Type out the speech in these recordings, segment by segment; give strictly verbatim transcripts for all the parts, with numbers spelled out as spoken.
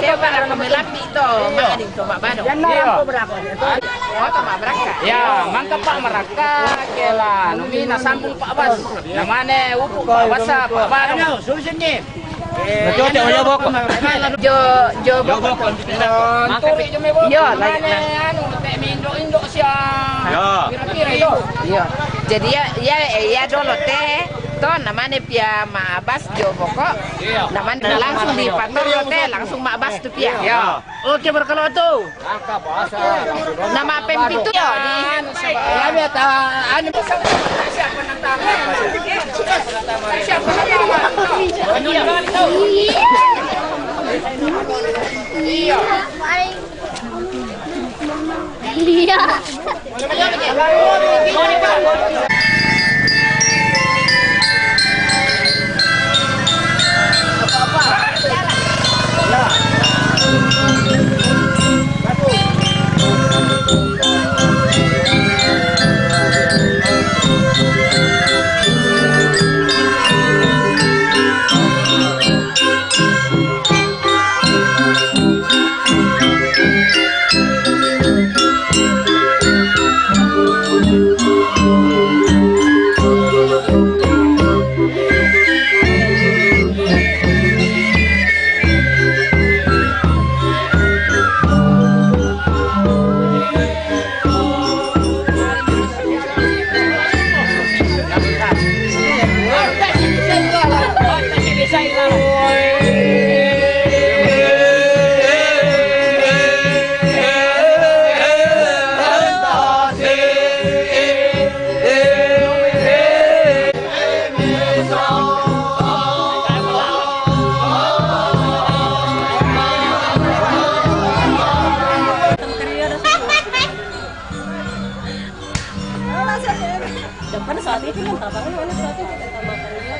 Coba aku melambi to, Mak Ading to, Mak Badong. Iya. Oh, to, Mak Baraka. Ya, mangka Pak Baraka, kela, numi na sambung Pak Bas. Namane upu Pak Basa, Pak Badong. Anu, solusinya. Betul, cek, ojo boko. Jo, jo boko. Turi jo me boko. Iya, lagi, mane, nah. Anu, tek me indo-indo sia. Ya. Kira-kira itu. Iya. Jadi ya, ya, ya dolo te. To, namane pia Mak Bas jo boko. Iya. Namane langsung di pator te, langsung Mak Bas tu pia. Iya. Oke, berkala tu. Nama pempitu ya, di. Ya, biar ta-, anu. Iya. Depan saat itu yang tabang mana saat itu kita makan dia.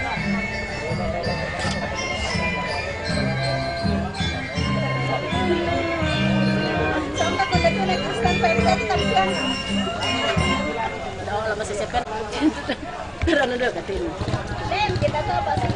Sampai kulit-kulit Kristen P N T di Tampian. Udah lama sesepen. Kurang udah katanya. Kita tuh apa sih?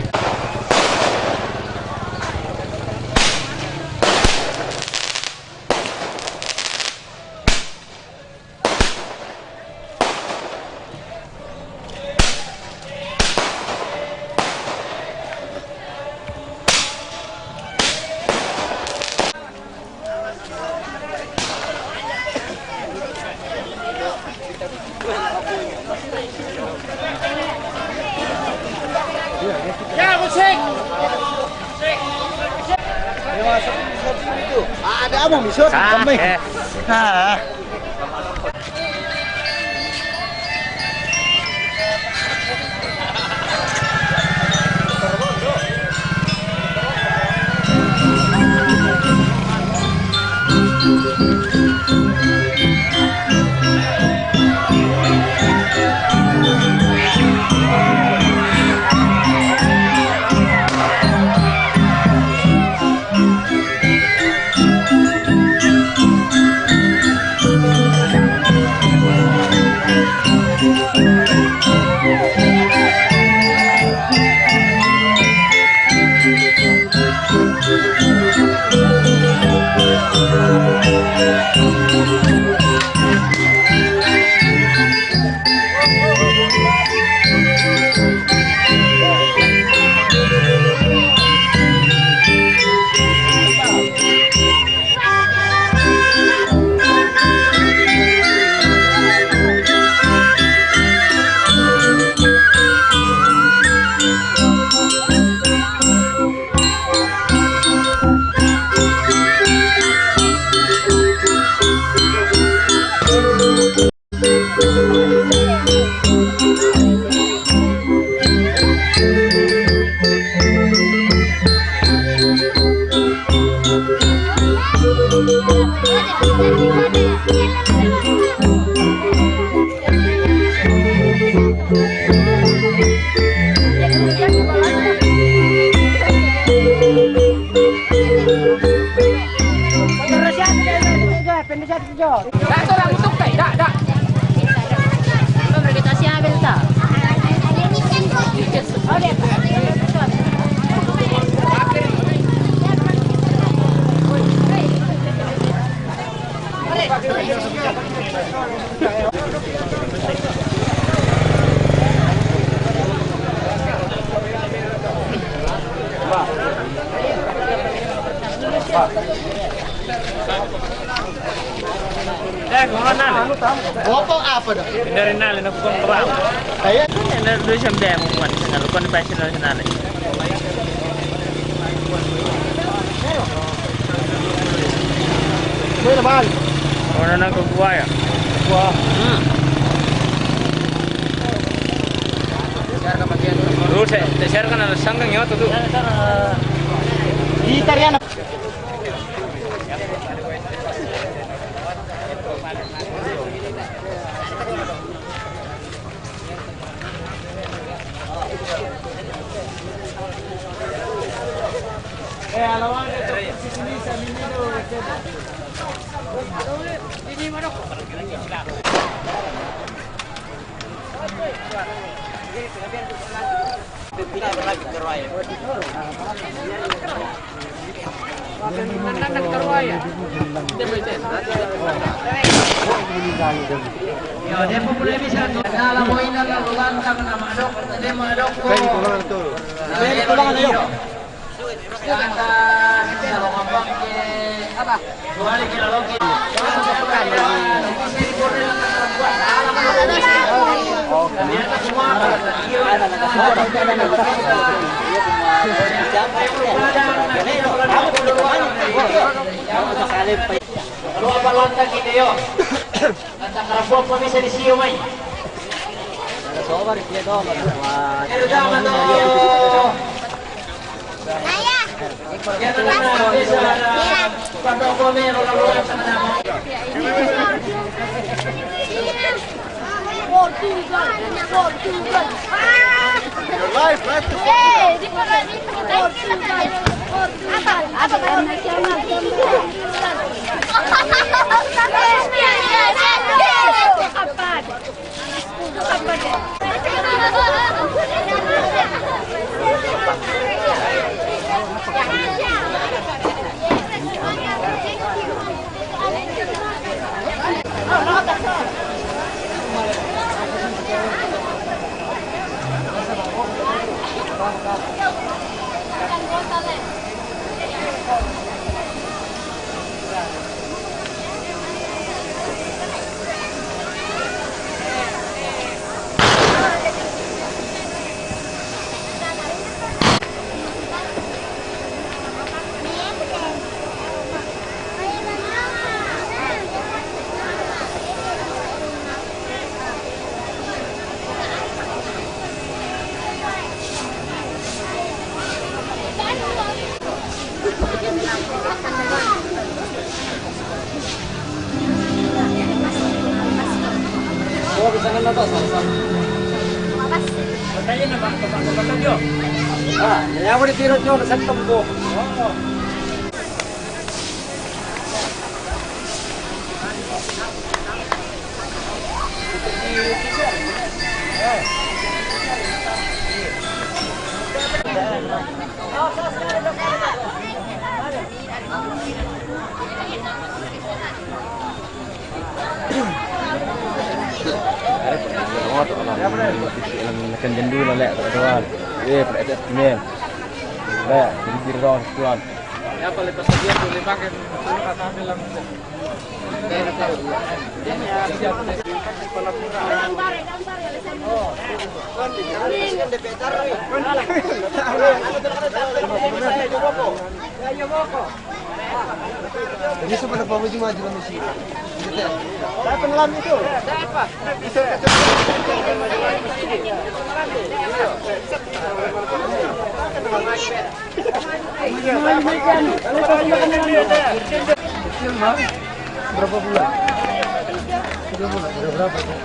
Ya, musik. Ada apa, Mister? Ah, eh. Ah. Dai, kau mana? Bawa apa dah? Dari nali nak kau kau. Saya. Ini dulu sampai muan sana. Kau ni pasti dari sana. Mana bal? Kau nak kau gua ya? Gua. Hmm. Terus saya, saya kan ada sangkang ya tu tu. Di tarian. Dua balanta kita yo. Kata karabok pa bisa di siyo may. Pero dapat to. Kaya. Kaya na lang sa bisa. Pag ako meron na lugar sa kanama. Portugal, Portugal. Ah! Your life, life to Portugal. Hey, di ko na, di ko na. Portugal, Portugal. Apa? Apa? Apa? Apa? Apa? Ah, ya, boleh tiru tu, satu tempo. Nakan jendu na lek, tak ada. Eh, tak ada. Lek, jadi diri orang tuan. Ya, kalau pas dia boleh pakai, kata bilang. Jadi, sebenarnya Bapak cuma jalan di sini. Datang lam itu. Kecil, Bang. Berapa bulan? Tiga bulan. Udah berapa tuh?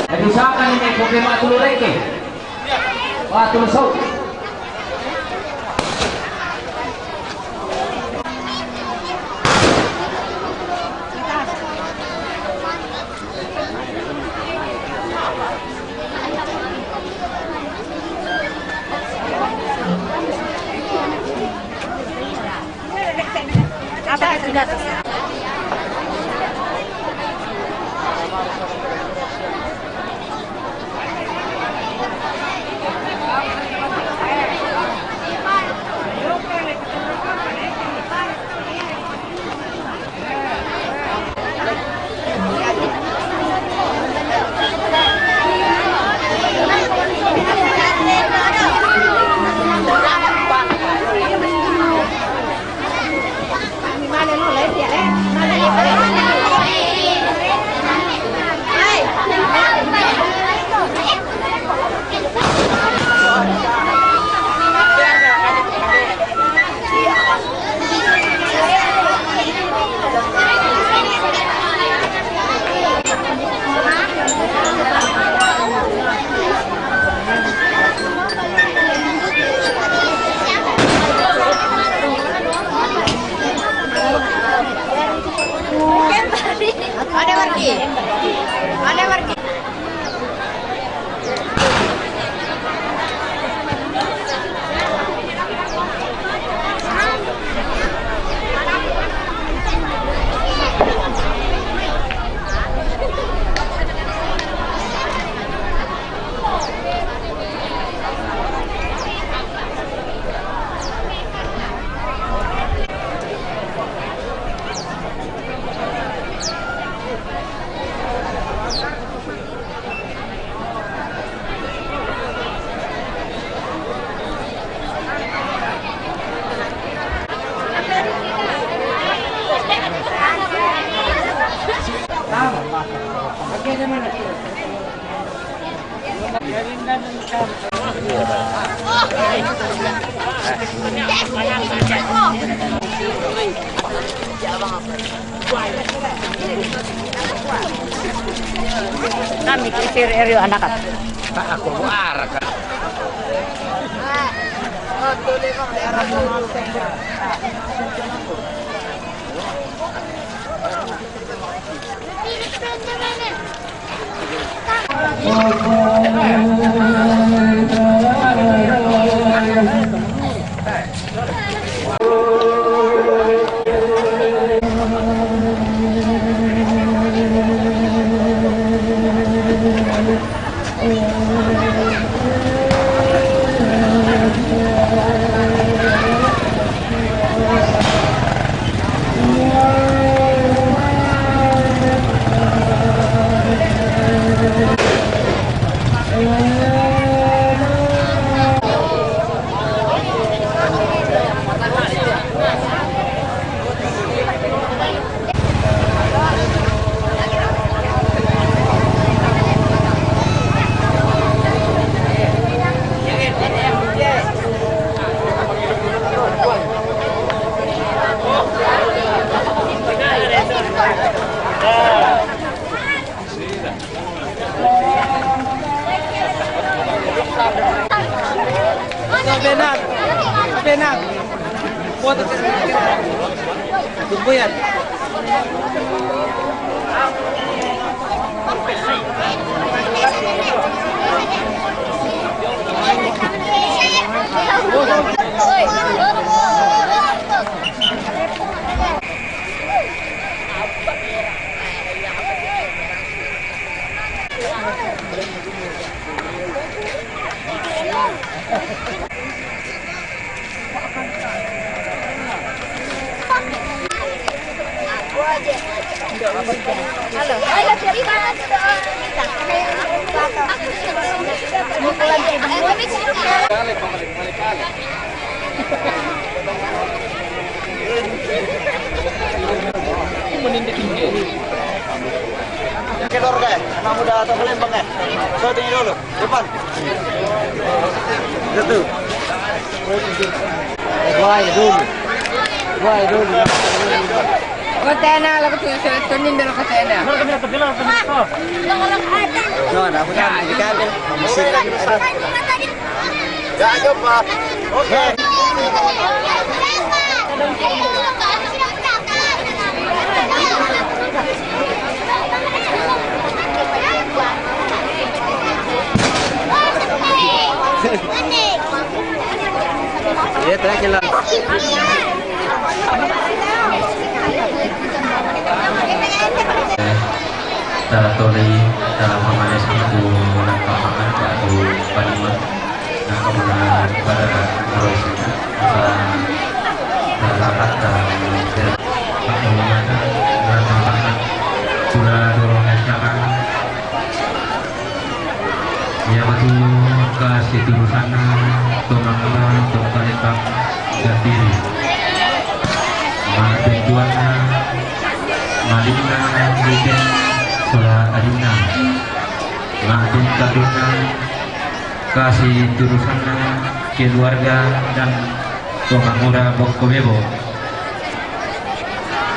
Nag-usa ka ni may problema, tulo reke. Wa, tulo sa. Ada wargi. Ada wargi. Kami kay Sir Eryo anak at. Ako, ara ka. Benar, benar. Kuat. Tunggu ya. Oke, Lor, guys. Anak muda atau Palembang, guys. Shooting dulu. Depan. Satu. Wah, dulu. Wah, dulu. Kau tena lah, kau tu, tu, tu, ni dah kau tena. No, dah, aku dah di kabel. Musik. Ya, ayo, Pak. Oke. Ya, terakhir lah. Tala toli, tala pamanis aku, nang pamangan aku panima. Nah, kemudian pada terus, eh, terdapat, eh, Pak Muhammad, eh, tempat pula dorong tangan. Ya, betul, kasih turusan, eh, Tomang Mura, Tomang Palembang, dan diri. Mak tuan, eh, Malina, Liten, Sola Adina. Mak tuan, kasih turusanna keluarga dan Tomang Mura Bongko Bebo.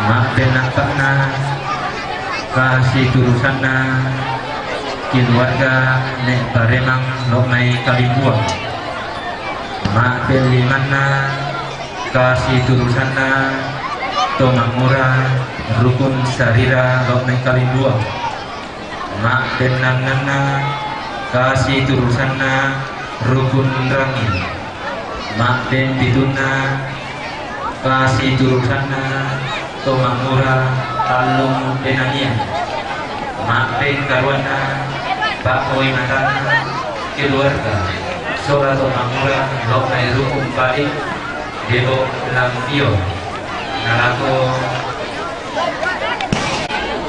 Mak penakna kasih turusanna keluarga Nek Baremang Lok Mai Kalimbuang. Mak pelimanna kasih turusanna Tomang Mura Rukun Sarira Lok Mai Kalimbuang. Mak pennanganna kasih turusanna Rukun Rangi. Mak pempitunna kasih turusanna Tomang Mura Tallung Benania. Mak pengkaruanna Pak Oi Matana keluarga sola Tomang Mura Lok Mai Rukun Balik Debo Lampio. Nalako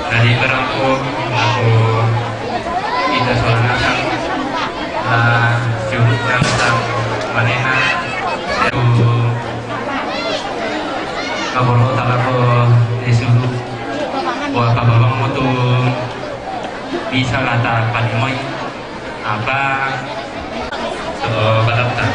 Nadi barangko, nako ita sola nasang, la jurut nasang manena, seru kaboro talako disuru, wa kabawang mutu bisa lata palimoi. Apa? So, patapta.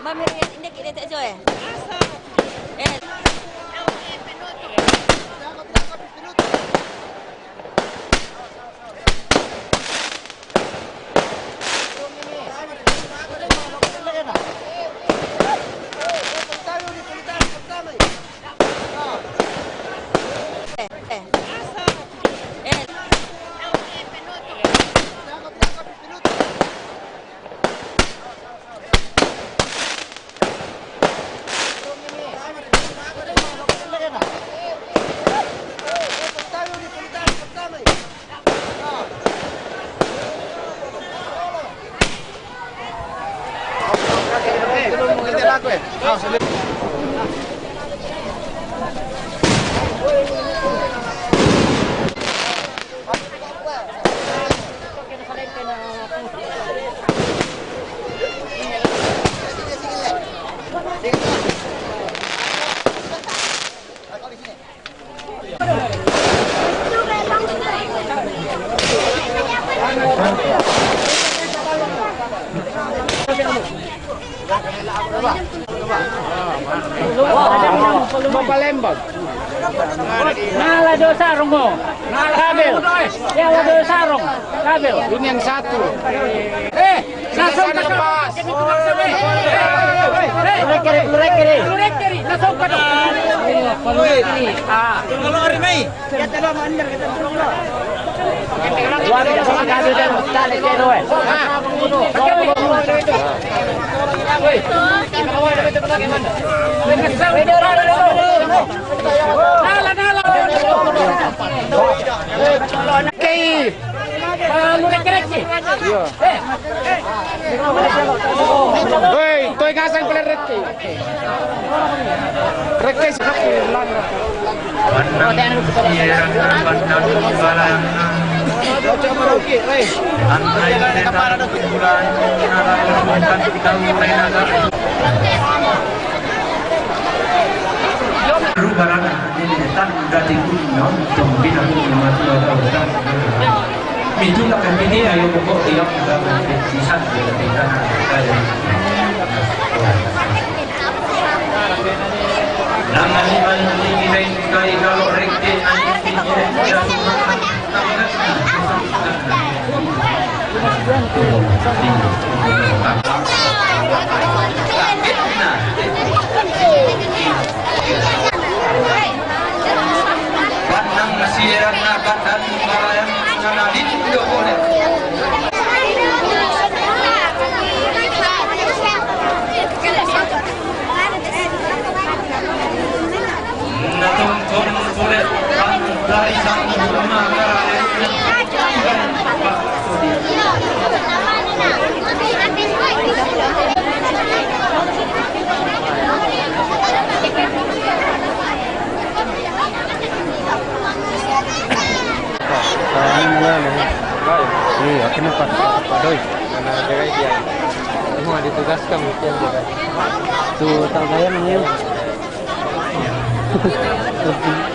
Mami, hindi kita joy. Eh. Mapalembang. Nala do sarong mo. Kabil. Ya, la do sarong. Kabil. Dunia yang satu. Eh, langsung ke lepas. Lurek kiri, lurek kiri. Lurek kiri, langsung ke. Ah. Kalau hari Mei. Kei. Ah, lu rek-rek sih. Iya. Hei, toy ngasan pala rek. Rek, guys. Rubarana. Mitu na kapini ayo pokok dia. Nang animal ini kita kalau rek. Tu tak gaya ni.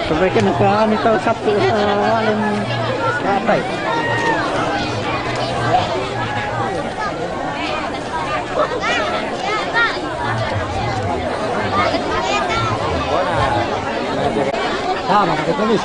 Sampai kena ke anu tau satu, ah, alim ratai. Sama pakai tulis.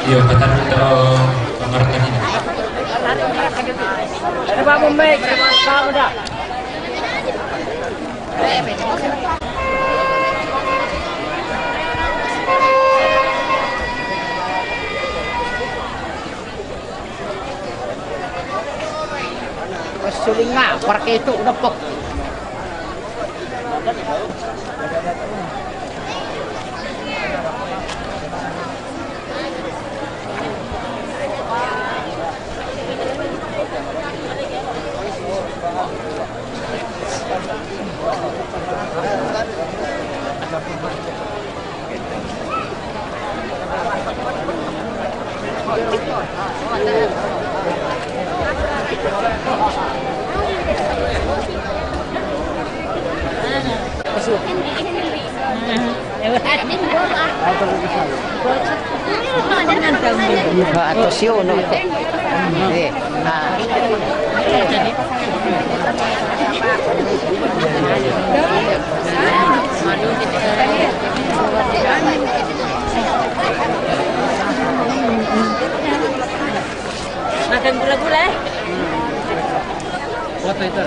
Iyo, patantu pangarahkan ini. Ada babu mic, ada babu dah. Suling nga, parke itu udah pok. Ba, ato siyo, no? Eh, ah. Makan gula-gula, eh? Foto itu.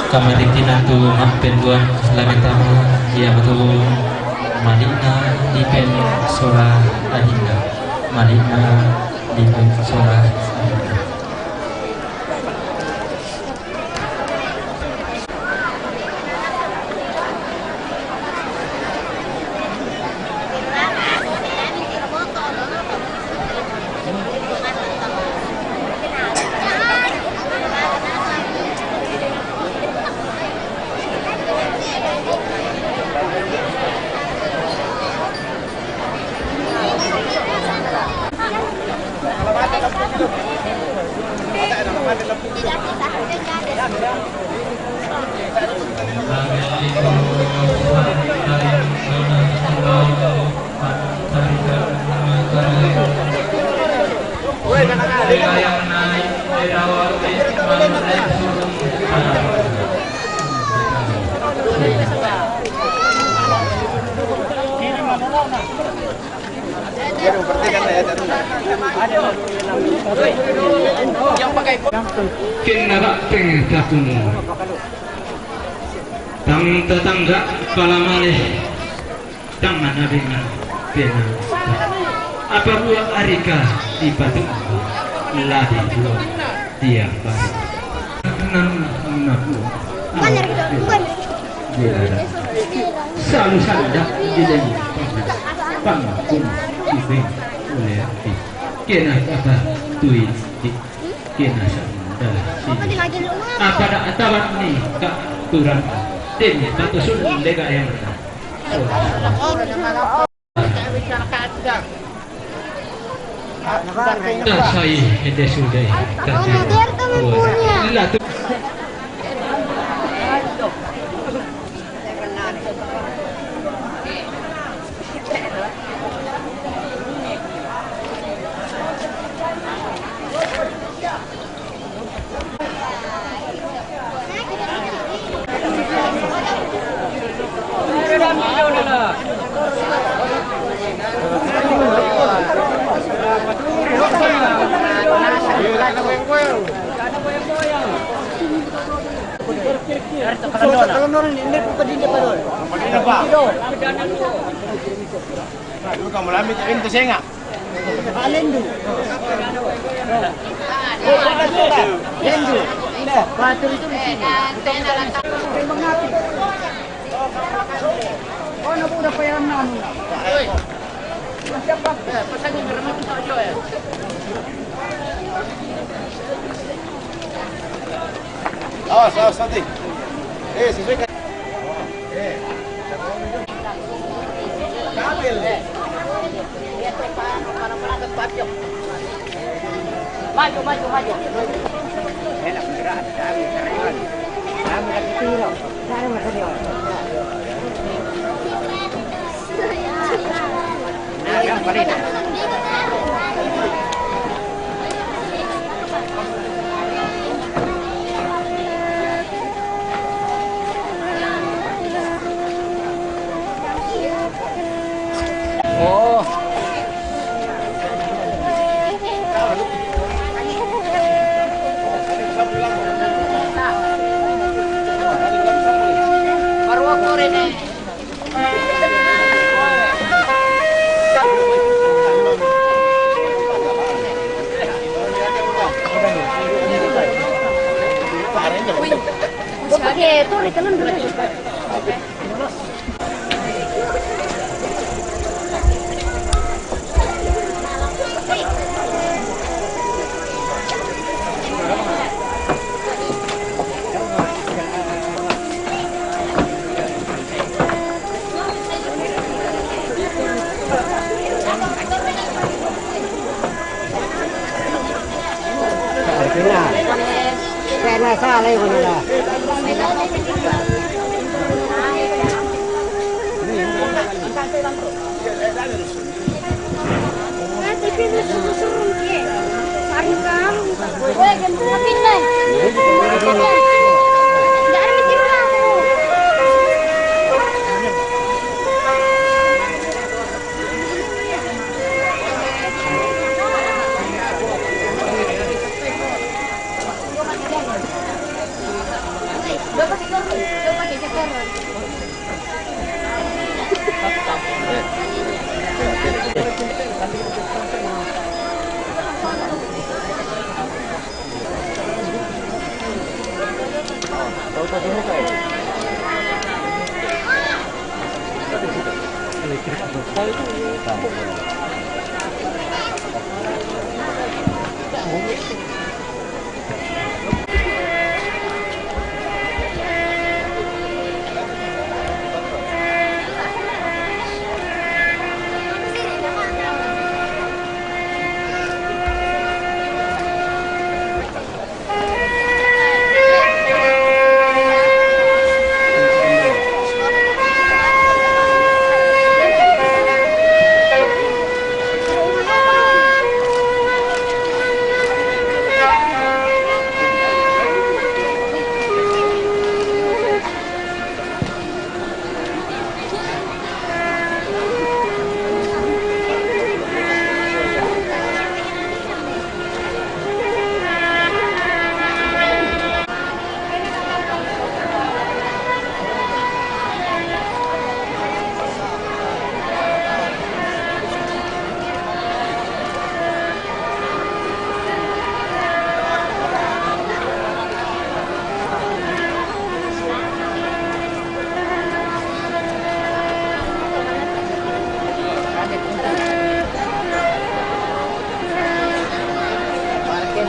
Kamari tinantu ma' penduan lame tama, iya matu mali'na dipen sola adinna, mali'na dipen sola adinna. Kenna ba'teng tapungu. Tang tatangga pala male, tang nanabengan pena. Apa buah arika dipatu ladi buah dia bari. Nan napu. Banyak gitu, bukan. Salu-salu dah di dalam pangkung di beng oleh api. Kena kata tui di kena sanda sini. Apa dah atabat ni kak turang tim batu sun lega yang mana. Sai ede sudah. Biar kami punya. Lah tu. Dulu kamu lami tak pintu senga. Alendu. Lendu. Dah, batu itu di sini. Terima kasih. Oh, nak buat apa yang nanu? Siapa? Awas, awas, nanti. Eh, sesuaikan. Maju, maju, maju. Oh. Baru aku ini. Oke, itu di teman dulu. Kena salah yang mana?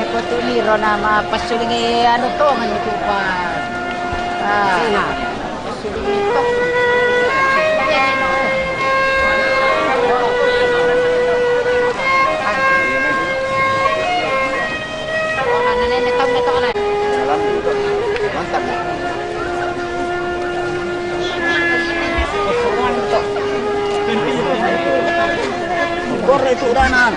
Ko tu ni ro nama pasulingi anu to ngan itu pa. Ah. Sina. Pasulingi to. Mantap. Goreng itu udanan.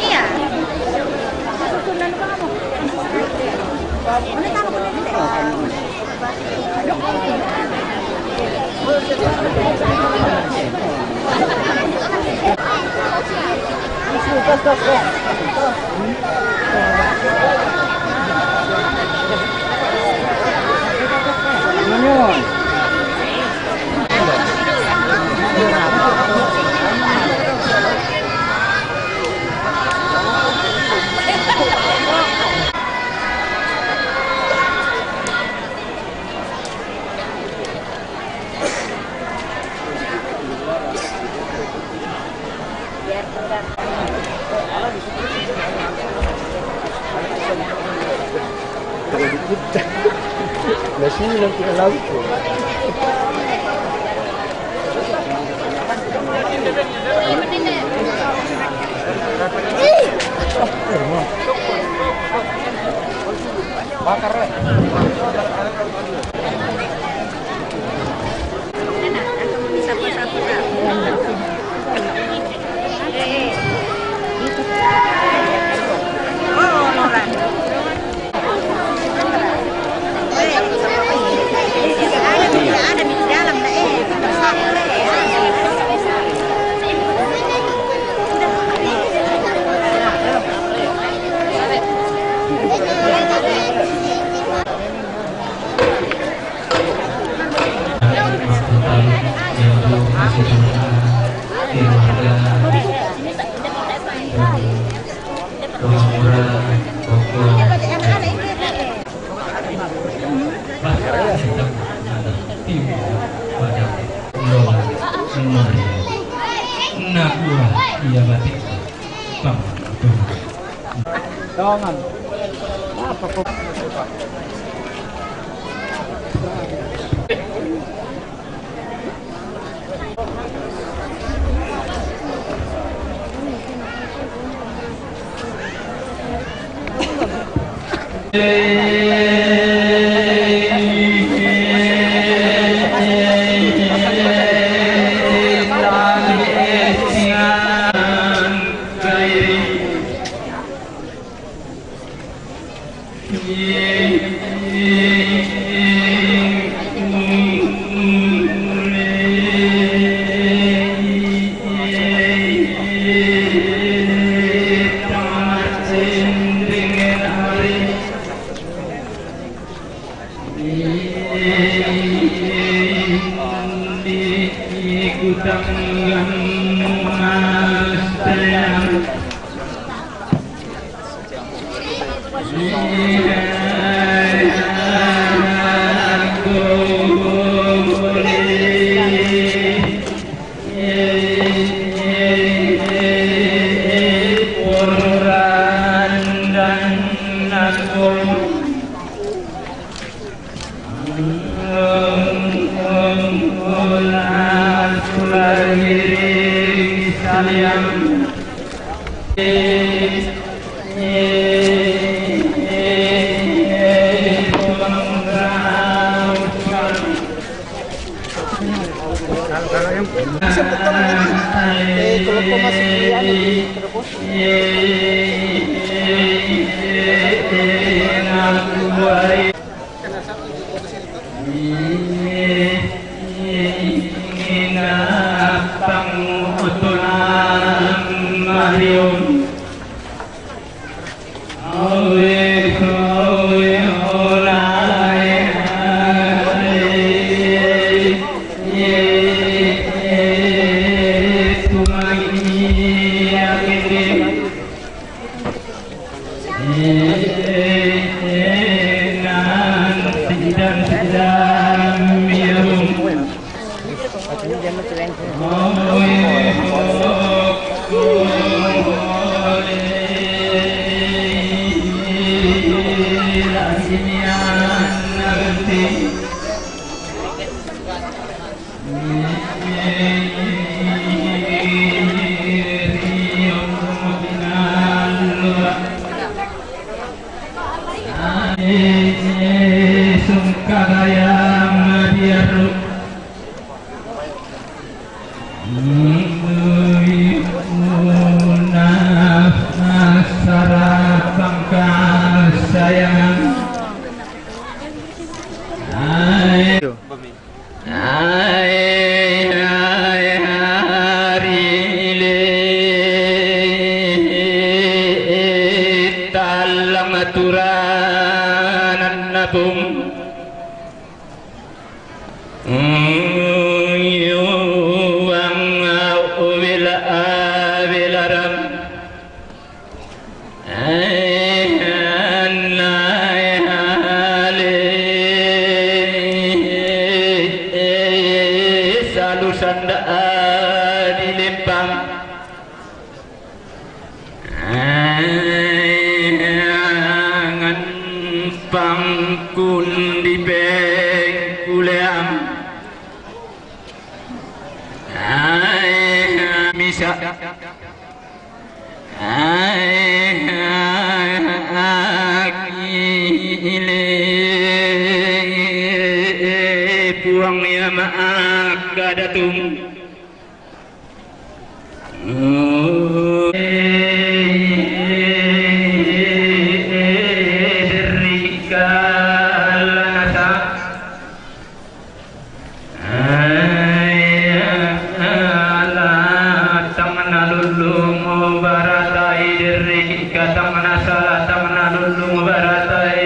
Iya. Nasi nanti alam tu. Bakar, eh. Nah, iya, batik. Bang. Jangan. Apa kok? Kalau, kalau yang bisa betul, eh, kalau kau masih kuliah, terus. Sungkadaya Madiaru. Muna sarapang kasayangan. Ai, ai, ai, hari le talang aturanan napung. Uyuwang awil awilaram. Ai, anai, hale, salusanda adilempang. Angan pangkundi pengkuleam. Ai, misa. Ai, akile puang ya maakadatung. Tamna lulung baratai dirri ka tamna sala tamna lulung baratai.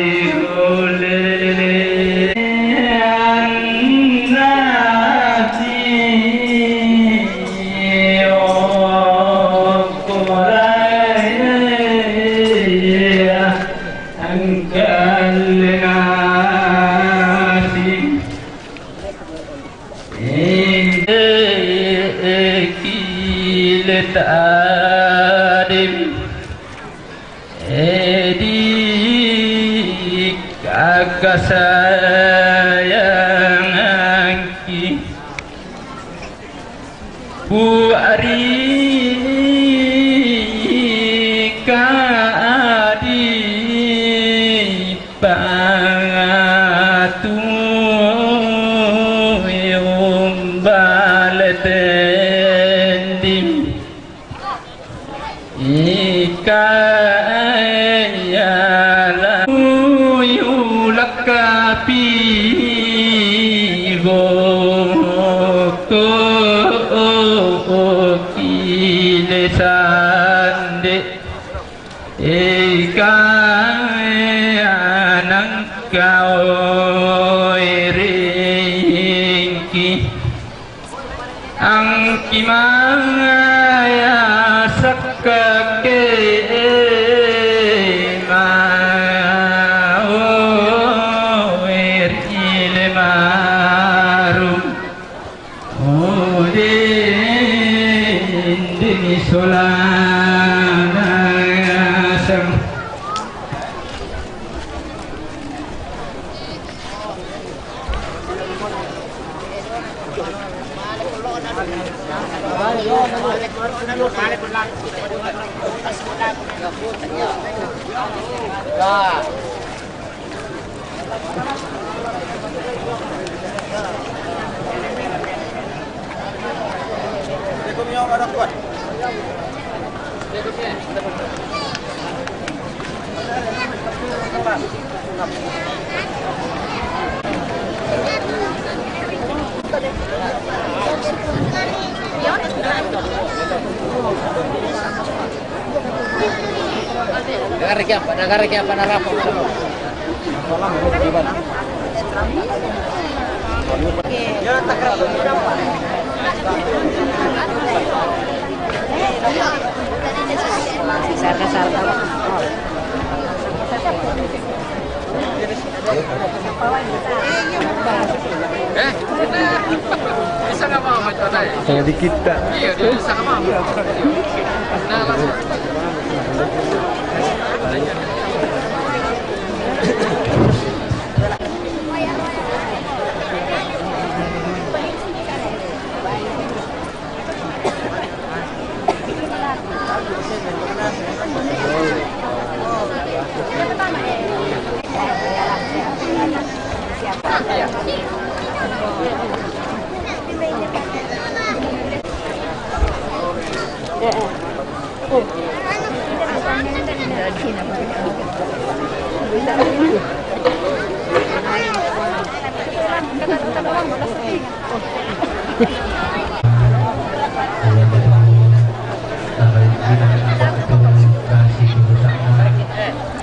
Kilet adim. Edi kakasayanganki. Puari ka adi pangatu umbal tendim. Ikayala uyulakapi goko kile sande. Ikayanang kawiringki. Angki mangaya sakkake mawir ile marum. Ode indi misolana sang. Dengar siapa? Dengar siapa? Narapa? Eh? Bisa nggak mau sama Codai? Sama dikit, tak? Iya, dia bisa nggak mau. Nah, langsung.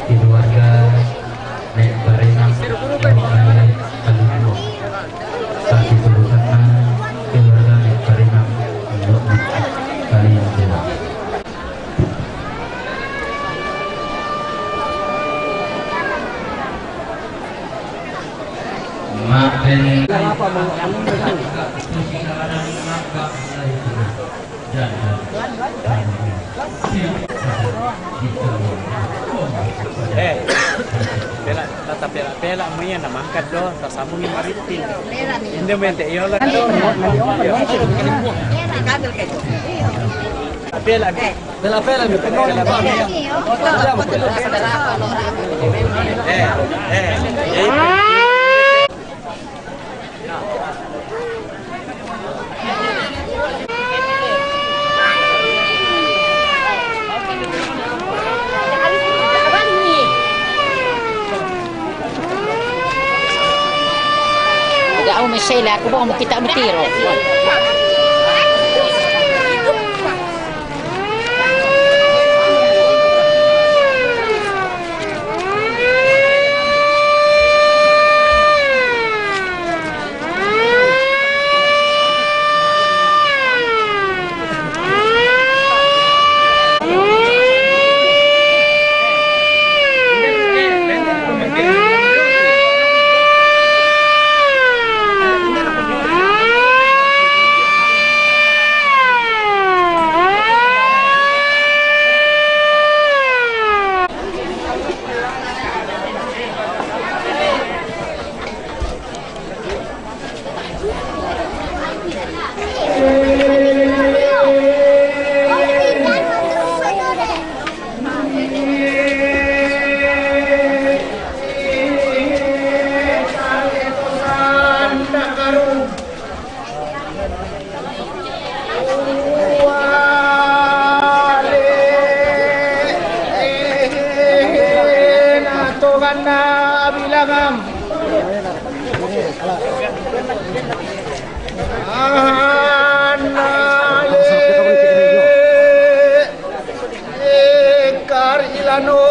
Keluarga Nek Parenang, Nek Parenang, Nek Parenang, Nek Parenang. Maaf, eh, pela, tata pela, pela, mo yan, namangkat do, sasambung yung maritim. Hindi mo yan, te, iyo lang. Pela, pela, pela, pela, pela. Ada au mesela, aku bawa kita mutiro. Toganna bilangam. Anale. Kar ilano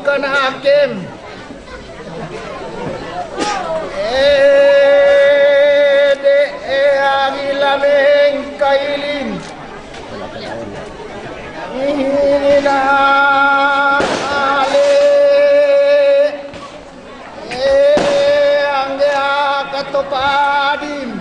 kana akem. Ede e agila mengkailin. Ihina ale. E angge akatopadim.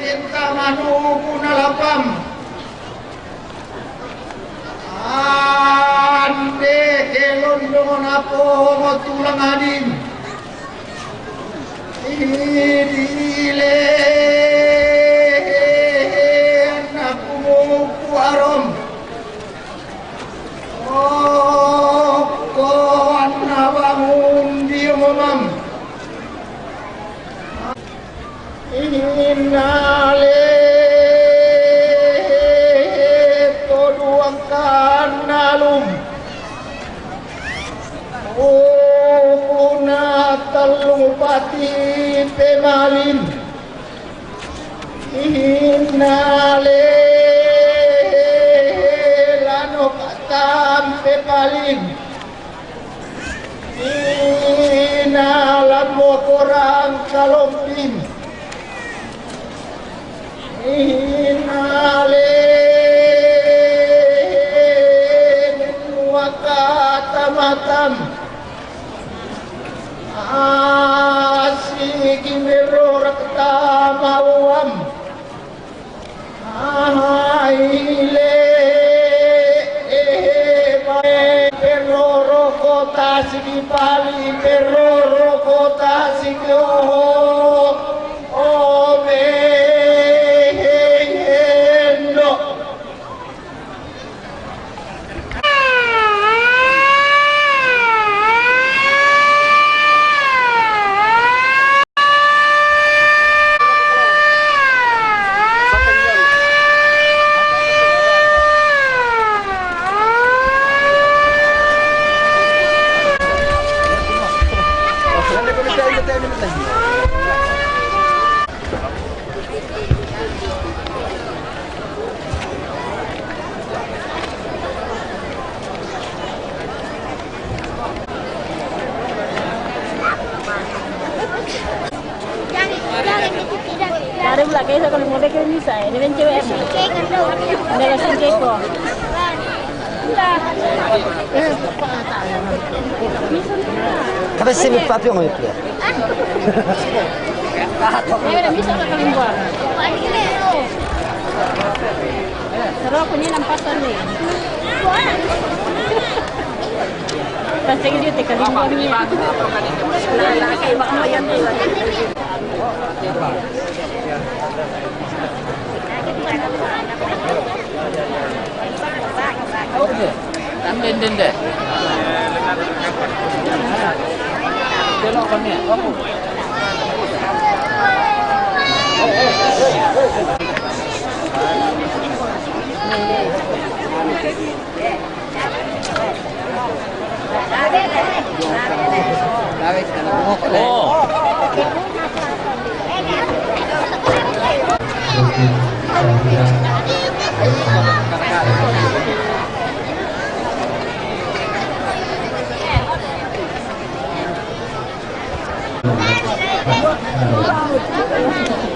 Cinta manuku nalapam. Ande kelon dongon apo mo tulang adin. Idile anakku muku arom. Oh, ko anna bangun di mamam. Inale toduang kanalum. Ukuna tellung pati pemalin. Inale lano tampe palin. Ina lamo korang kalompin. Ina le menua kata matam. Asiki merorak tamawam. Aile, ehe, bae, peroro kota sigi pali, peroro kota sigi oho, ome, he, hendo. Dari pula kayak saya kalau mau bikin bisa ya, ini kan cewek. Ini kan cewek kok. Kada sini papi yang itu ya. Ini udah bisa ke keluar. Seru punya nampasan nih. Pasti gitu ya, kalau ini. Ande, ande, ande. Belok kami, kamu.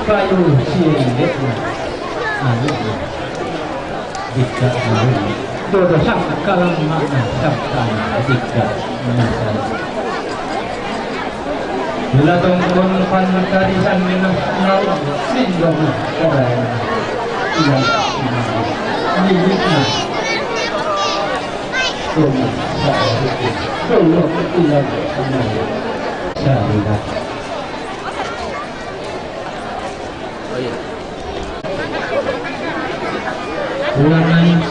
Payu sirindekna. Anu. Dikka anu. Dodo sangkalang makna sangkalang dikka. Mula tongkon pan karisan minum nau sindong kadai. Iya. Lilitna. Tongkon sa. Tongkon ilang. Sarila. Ulangan.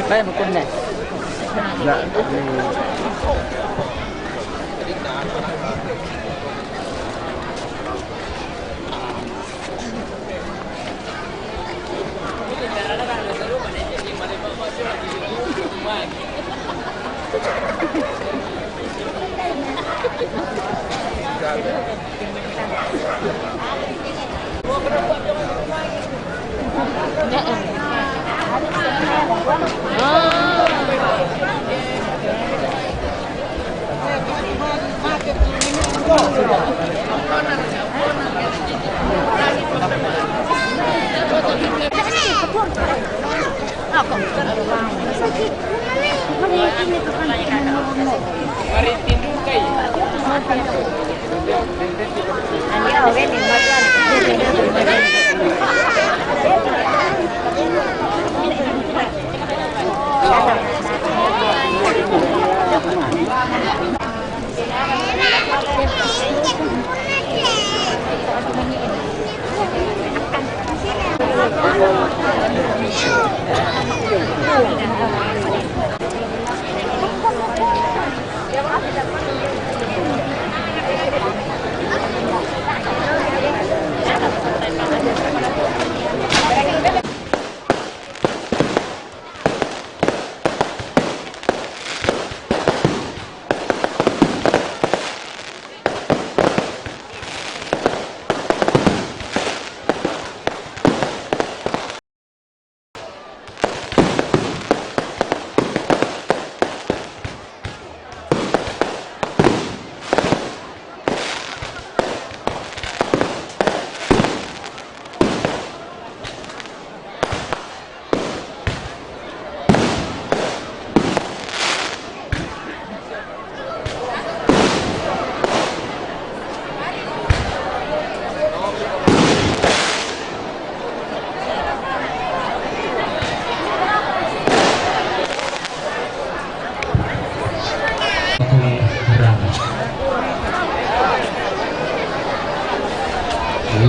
Vai, ma con me.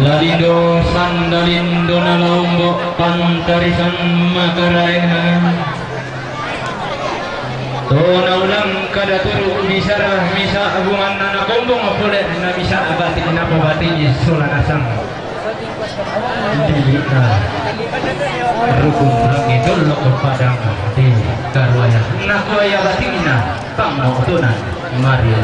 Lalindo sandalindo na lombok pantarisan makaraehan. To na ulang kada turu bisara misa bungan na nakombong pole na bisa batik na pabati sola nasang. Di na rukun rangi dolok padang di karuaya. Nakuaya batik na pango tunan Mario.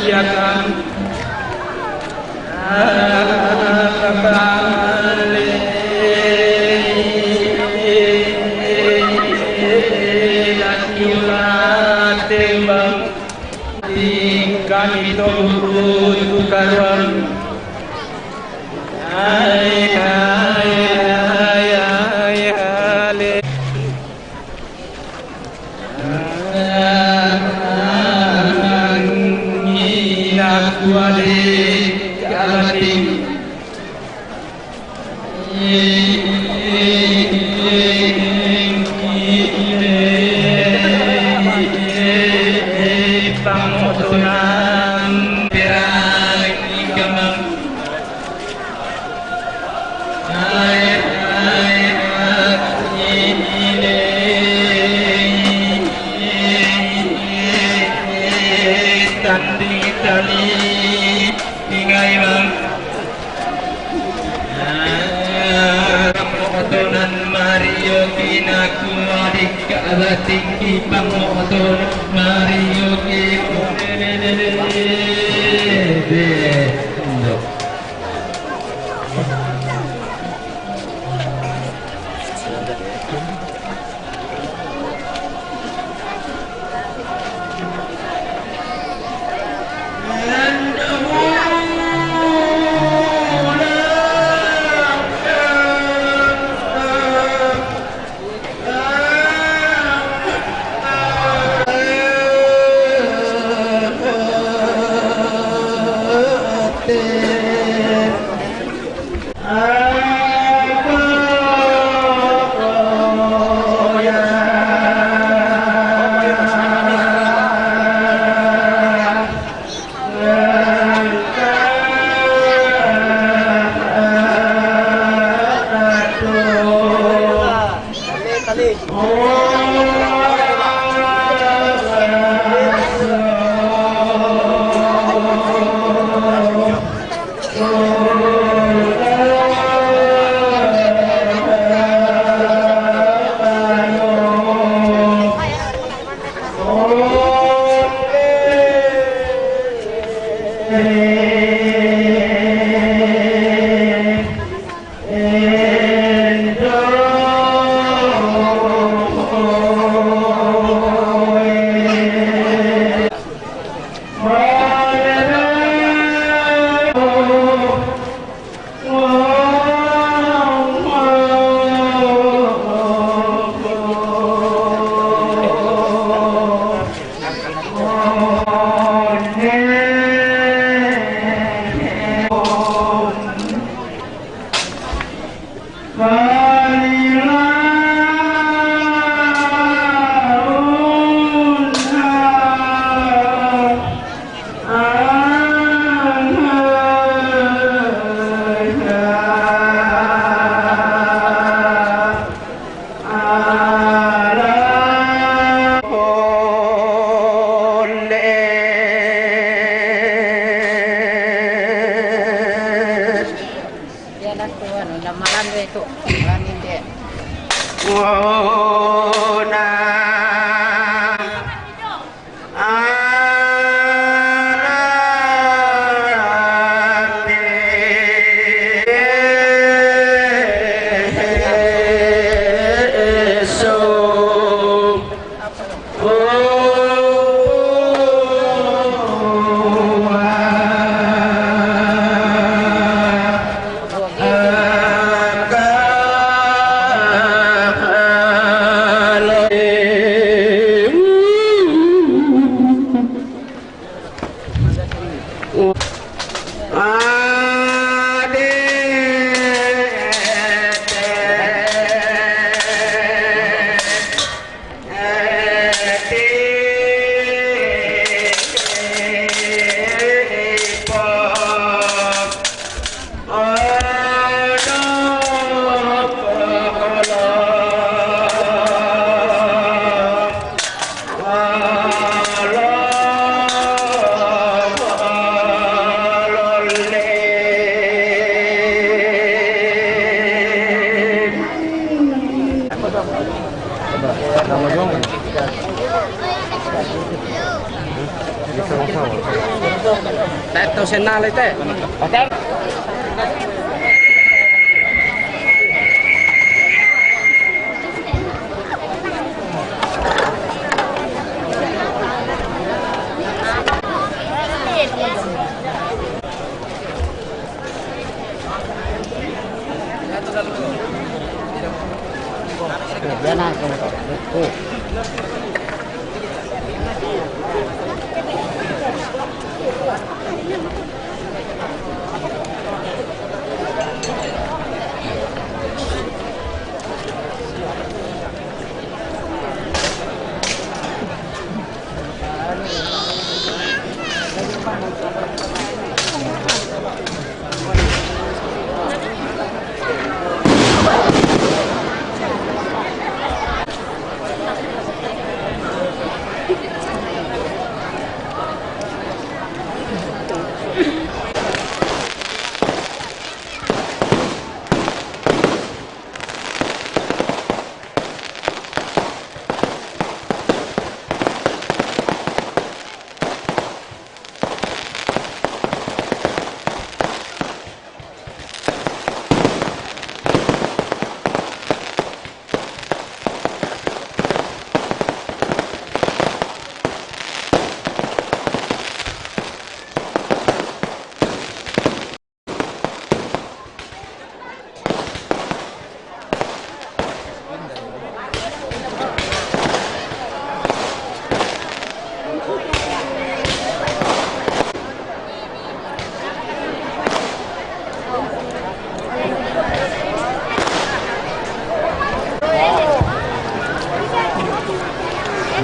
Yakang. Tembang. Kami tunggu tukaran. Hai, hai, hai, hai, hai. Tandi tali tingai bang. Motonan Mario kinaku adik kabating kipang motonan Mario ki. Yan ang tuwan, o, namalan mo ito. Malan hindi. Tau senale te.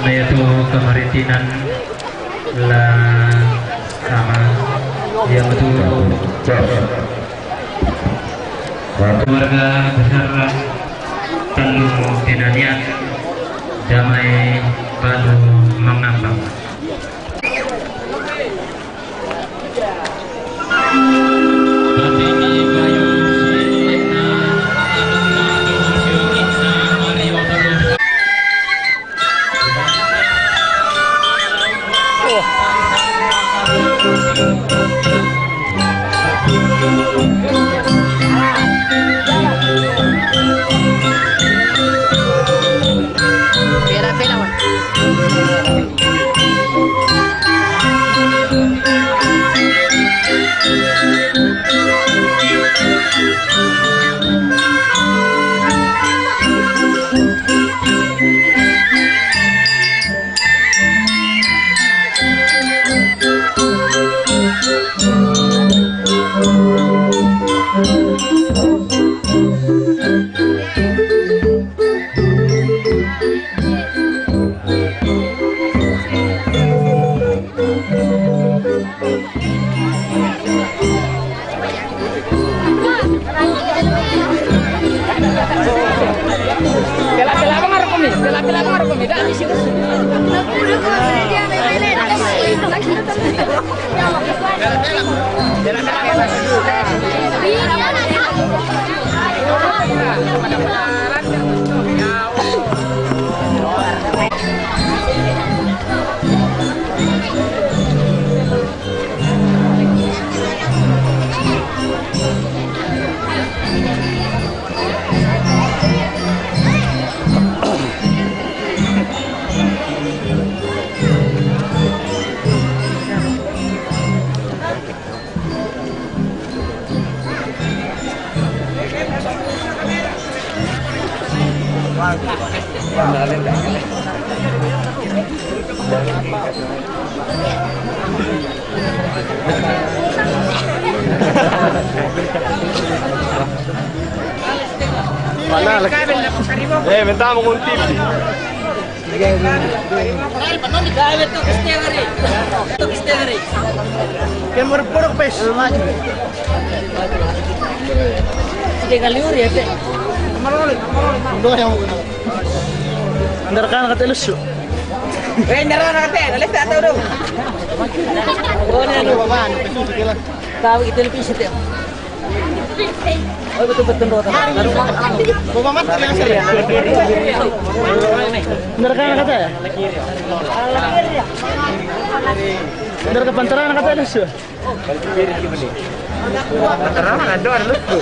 Naiya tu kamaritinan la sama iya matu keluarga besar Tanjung Tinanian, damai baru mengambang. Mana lagi? Eh, minta mau nguntit. Yang berpuruk, pes. Sige, kaliuri, ate. Ndarkan kata lusu. Eh, ndarkan kata, lalis tak tahu dong. Oh, ini anu. Tahu itu lebih sedih. Oh, betul-betul roda. Bapak Mat, yang seri. Ndarkan kata ya? Dari kapan terang kata ada sih? Terang ada, ada lucu.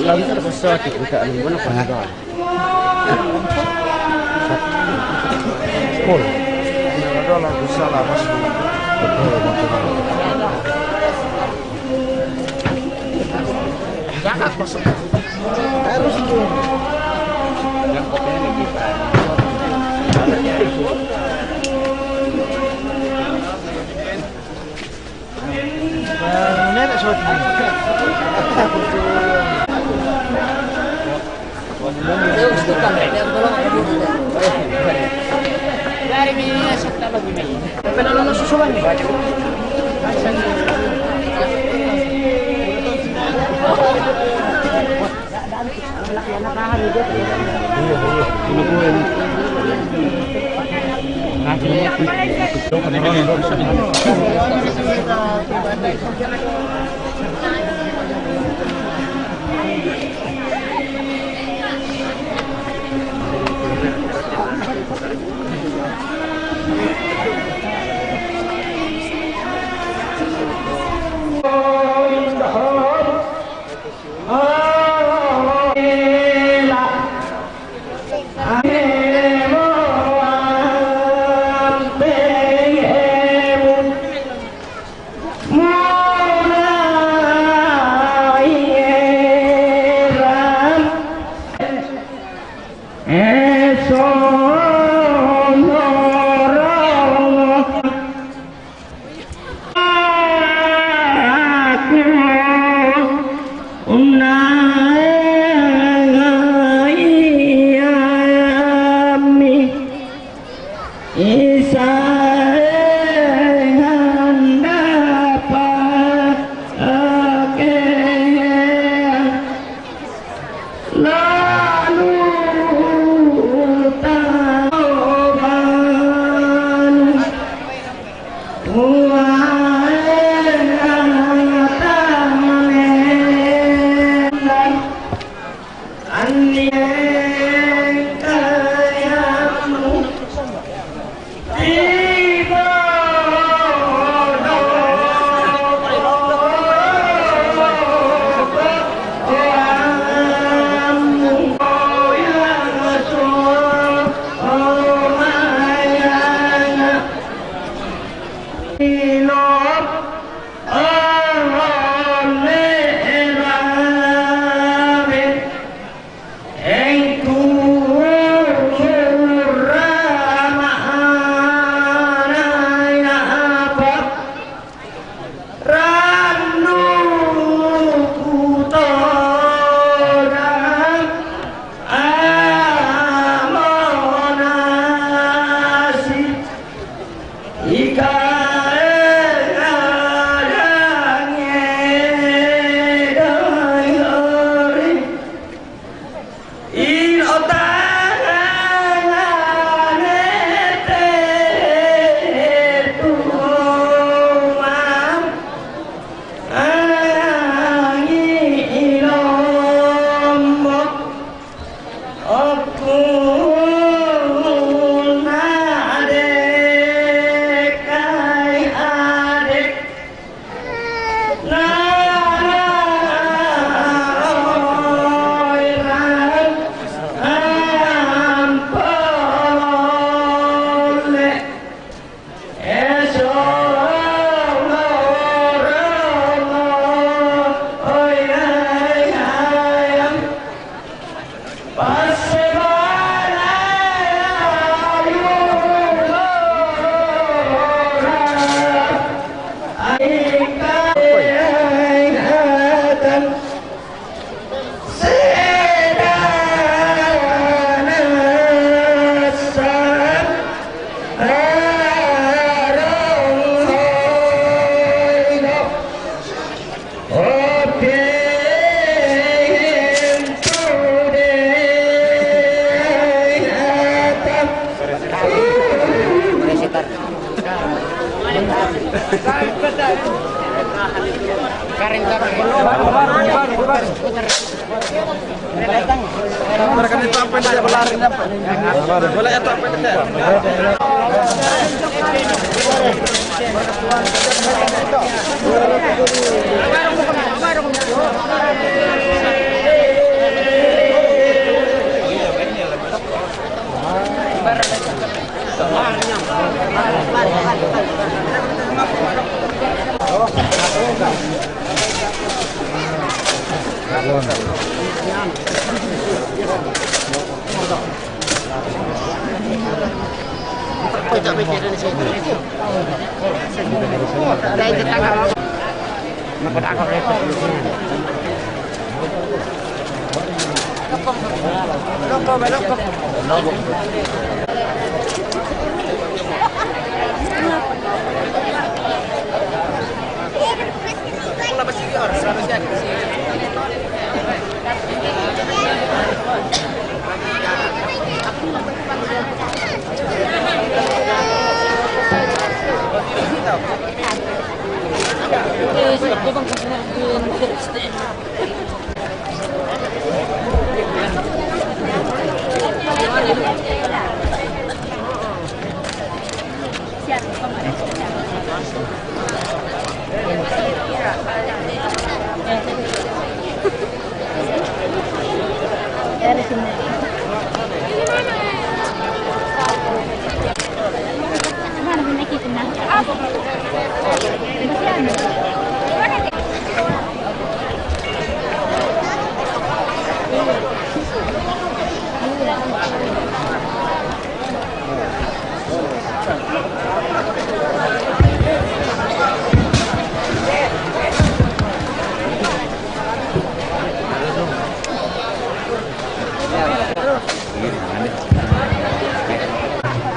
Lagi ada pesawat kita anu mana, Pak? Full. Ada lagu salah, Mas. Harus itu.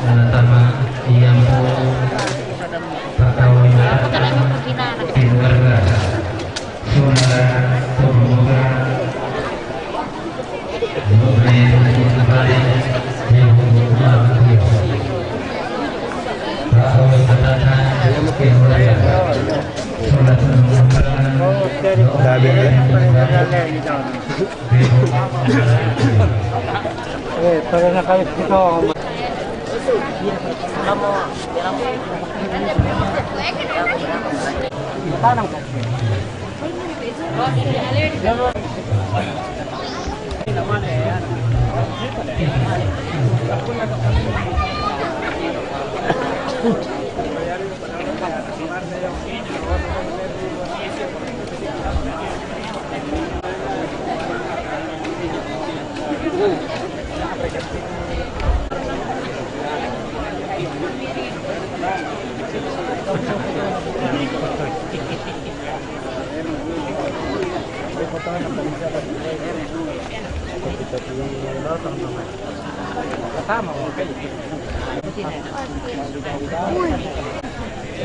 Tama, iya po, patawa na, pinwarga, sumara, tumuga, nobre, balik, yung mga Diyos. Patawa na, pinwarga, sumara, tumuga, Sabi nga. Eh, para na kayo dito.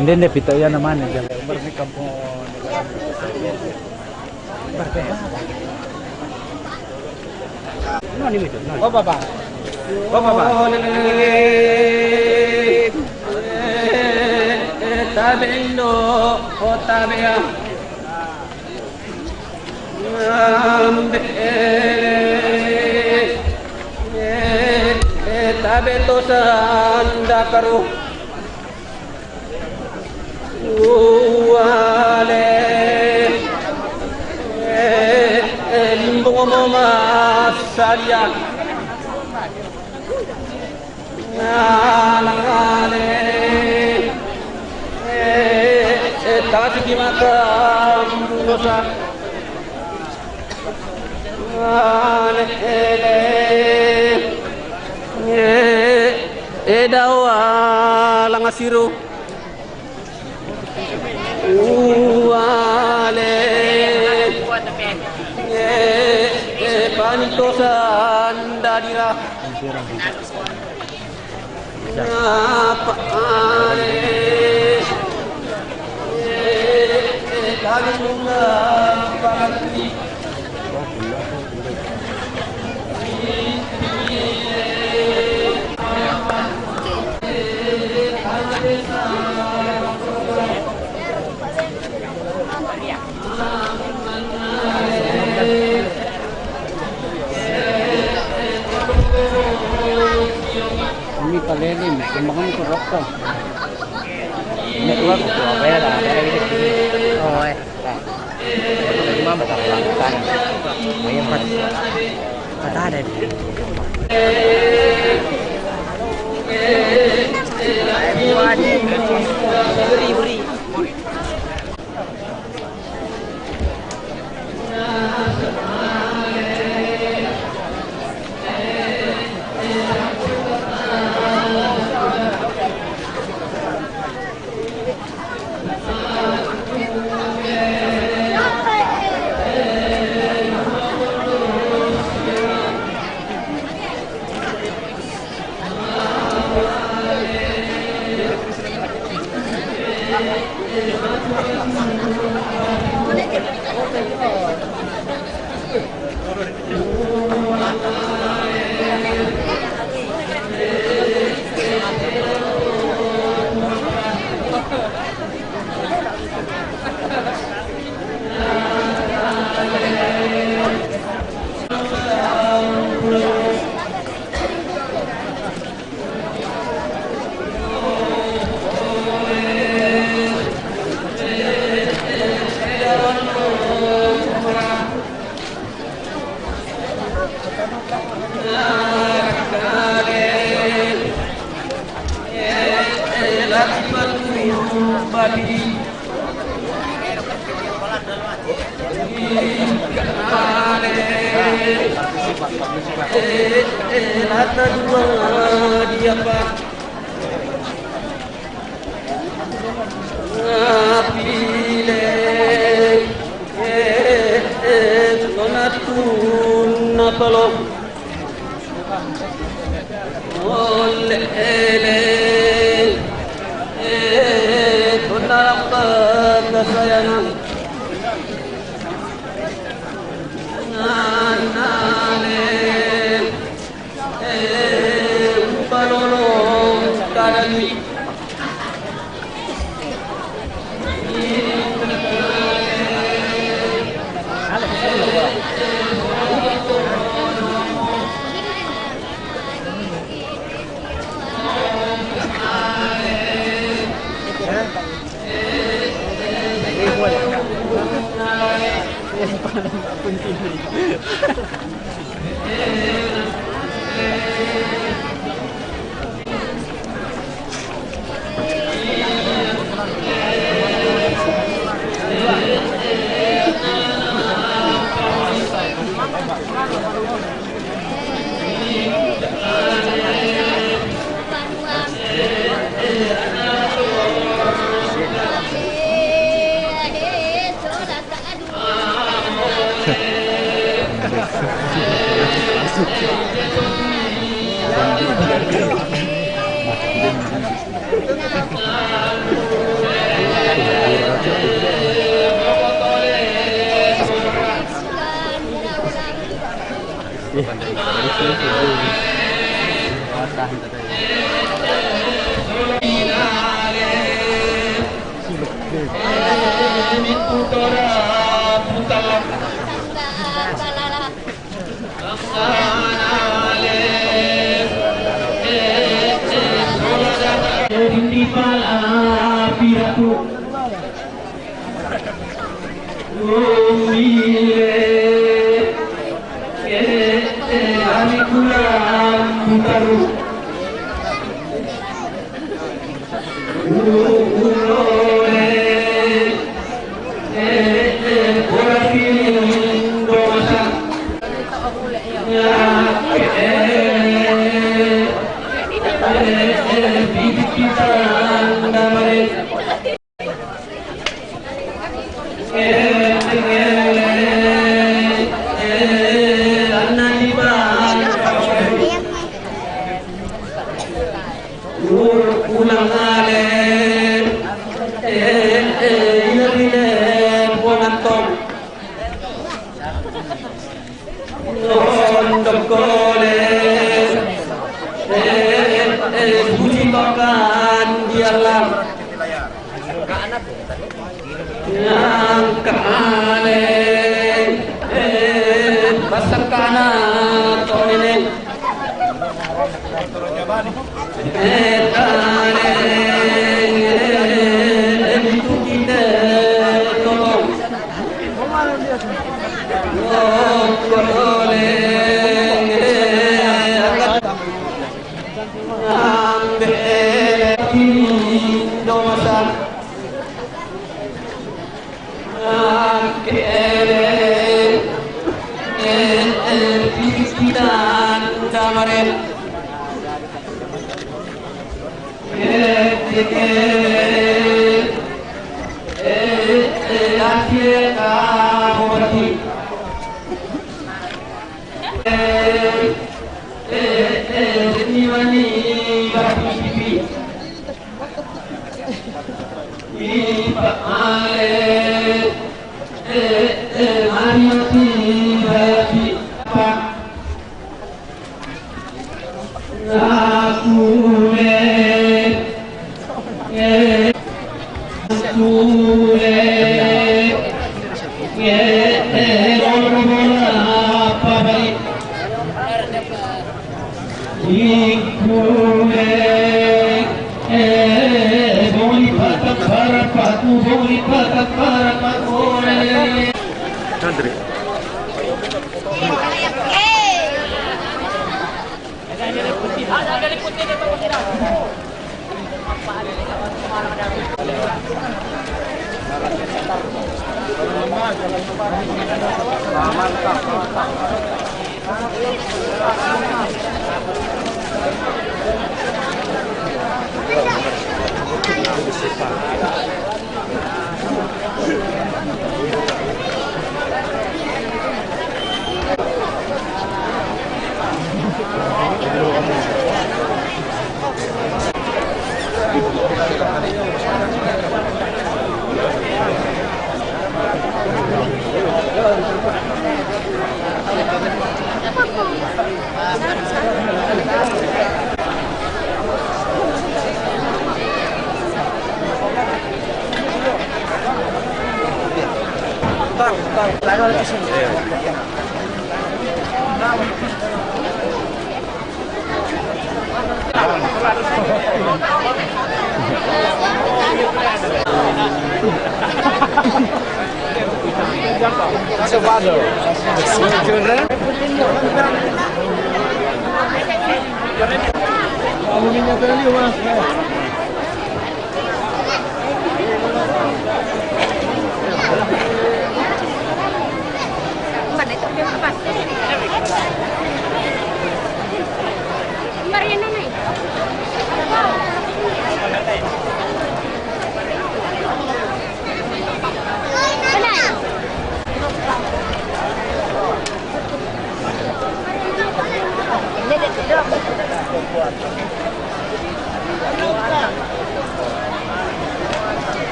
Hindi, hindi, pito yan naman, eh. Barbecue. Baba ba? Baba ba? Tabe no, o tabe ya. Tabe to sanda karu. Uale. Limbong mo masalia. Ngalangale. Tati ki makambusa. Ngalele. Edawa langasiru. Uale. Panitosan dadira. Apa ale. Kami bunga pangati. Ini paleli, makin bangun ke rokok. Ini keluar ke Surabaya lah, ada lagi di sini. Oh, eh. Nah, cuma bakal pelan-pelan. Pokoknya empat, empat ada nih. Ulang ale, eh, eh, ina bine, buang antong. Ondokole, eh, eh, buji tokan dialam. Yang kale, eh, basakana tonene. Eh, kale, eh, tukite tolong. Lokole, eh, akat. Ambe, eh, kini domasa. Andri.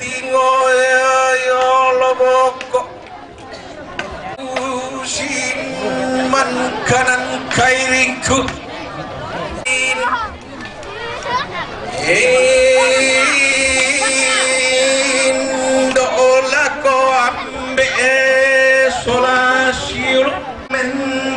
Tingo ya, ya Allah, bokok. Usin man kanan kairingku. Indo lako ambe sola siulu men